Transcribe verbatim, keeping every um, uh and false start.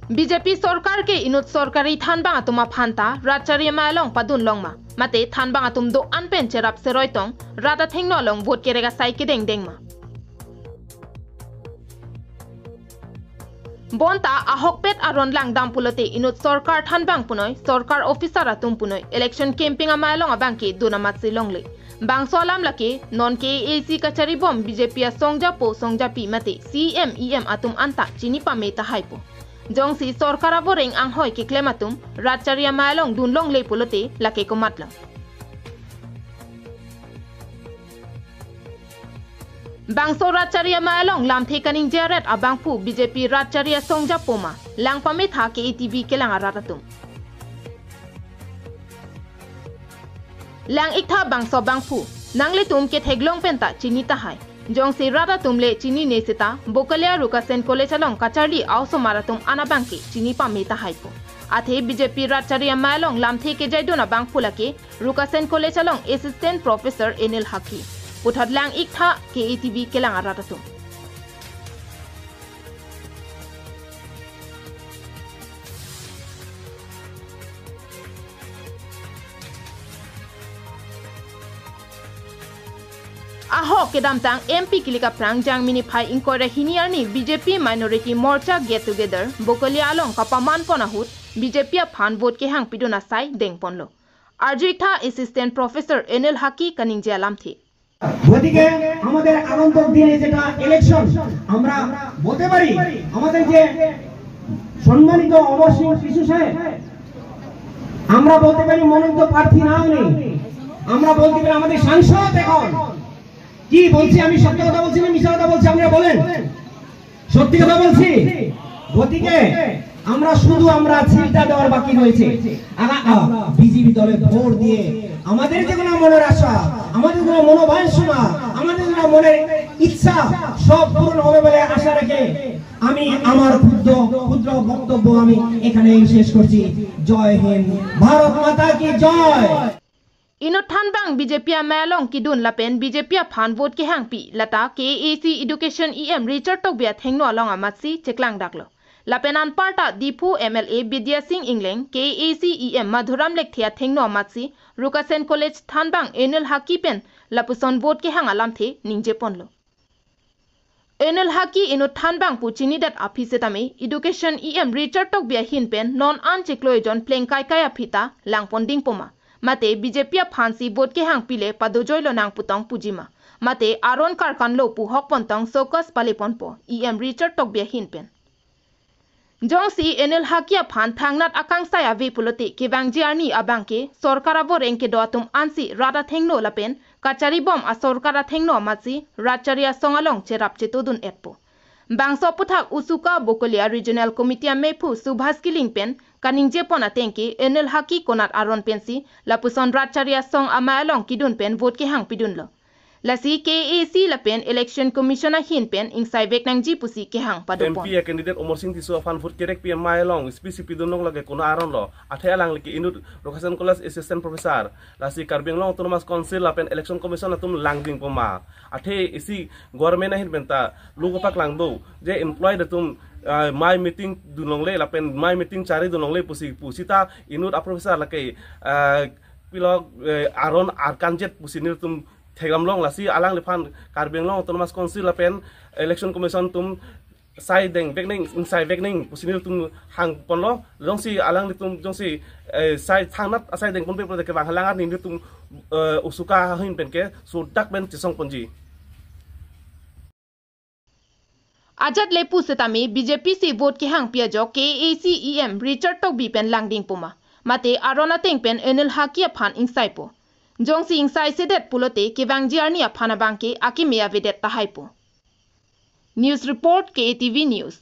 B J P sorkar ke inut sorkari thanbang atum aphan ta rat chari amei along padun long ma, mate thanbang atum do-an pen cherap seroi tong rat athengno along vote kerek asai kedengdeng ma. Bonta ahokpet aron langdam pulote inut sorkar thanbang punoi, sorkar officer atum punoi, election campaign amei along abang ke dun amatsi longle. Bangso alam lake non K A A C kachari bom B J P asong japo song japi mate C E M E M atum anta chini pame tahai po. Jongsi sorkar avoreng anghoi keklem atum rat chari amei along dun longle pulote lake komatlo. Bangso rat chari amei along lamthe kaningje aret abangphu B J P rat chari asong japo ma, lang pametha K A T V kelang arat atum. Lang iktha bangso abangphu, nanglitum ketheklong penta chini tahai. Jongsi rat atum le chinine seta, Bokolia Rukasen College along kacharli a-osomar atum an abang ke chini pame tahai po. Athe B J P rat chari amei along lamthe kejaidun abangphu lake Rukasen College along Assistant Professor Anil Haki. Puthot lang iktha K A T V kelang arat atum. Ahok kedamtang M P kilik aphrang Jangmi niphai ingkoi ra hini arni B J P Minority Morcha Get Together Bokolia along kapaman pon ahut B J P aphan vote kehang pidun asai dengponlo. Arju iktha Assistant Professor Anil Haki kaningje alamthe. গতিকে আমাদের আগন্তুক দিনে যেটা ইলেকশন, আমরা বলতে পারি আমাদের যে সম্মানিত অমর সিং শিশু সাহেব, আমরা বলতে পারি মনোনীত প্রার্থী নাও নেই, আমরা বলতে পারি আমাদের সাংসদ এখন। কি বলছি আমি, সত্য কথা বলছি না মিছা কথা বলছি, আপনারা বলেন। সত্যি কথা বলছি। গতিকে আমরা শুধু আমরা সিলটা দেওয়ার বাকি রয়েছে। আ-, আ, বিজেপি দলে ভোট দিয়ে আমাদের যে কোনো মনের আশা, আমাদের কোনো মনোবাসনা, আমাদের কোনো মনের ইচ্ছা সব পূরণ হবে বলে আশা রেখে আমি আমার ক্ষুদ্র, ক্ষুদ্র বক্তব্য আমি এখানেই শেষ করছি। জয় হিন্দ, ভারত মাতা কি জয়। Inut thanbang B J P amei along kidun lapen B J P aphan vote kehangpi lata K A A C Education E M Richard Tokbi athengno along amatsi cheklangdaklo. Lapen anparta Diphu M L A Bidya Sing Engleng, K A A C E M Madhuram Lekthe athengno amatsi Rukasen College thanbang Anil Haki pen lapuson vote kehang alamthe ningjeponlo. Anil Haki inut thanbang pu chinidet aphi setame, Education E M Richard Tokbi ahin pen non an chiklo ejon plengkaikai aphi ta langpon dingpo ma. Mate B J P aphansi vote kehangpi le padojoilo nang putong puji ma. Mate aron karkanlo pu hokpon tong sokas paleponpo E M Richard Tokbi ahin pen. Jongsi Anil Haki aphan thangnat akangsai ave pulote kevangji arni abangke sorkar avoreng kedo atum ansi rat athengno lapen kacharibom asorkar athengno amatsi rat chari asong along cherap chetodun-etpo. Bangso aputhak Usuka Bokolia Regional Committee amephu Subhas Killing pen kaningjepon atengke Anil Haki konat aron pensi lapuson rat chari asong amei along kidun pen vote kehangpidunlo. Lasi K A A C lapen Election Commission ahin pen ingsaivek nangji pusi kehang padopon. M P a candidate Omor Sing Tisso aphan vote kerekpi amei along speech pidunlong lake konat aronlo. Athe alang lake inut Rukasen College Assistant Professor. Lasi Karbi Anglong Autonomous Council lapen Election Commission atum langdingpo ma. Athe isi government ahin penta lugo paklangdo je employee atum, ah, mei meeting dunlongle lapen mei meeting charidunlongle pusi pusita inut a-professor lake, ah, pilok, eh, aron arkanjet pusi nelitum thekdamlong. Lasi alangliphan Karbi Anglong Autonomous Council lapen Election Commission atum sai dengvek nang, ingsaivek nang pusi nelitum hangponlo. Jongsi alanglitum jongsi, eh, sai thangnat asai dengponpe pulote kevang halang arni nelitum, eh, Usuka ahin penke sodak pen chesongponji. Ajat le pu setame B J P si vote kehangpi ajok K A A C E M Richard Tokbi pen langdingpo ma. Mate aron ateng pen Anil Haki aphan ingsaipo. Jongsi ingsai sedet pulote kevangji arni aphan abangke akeme avedet tahaipo. News report, K A T V News.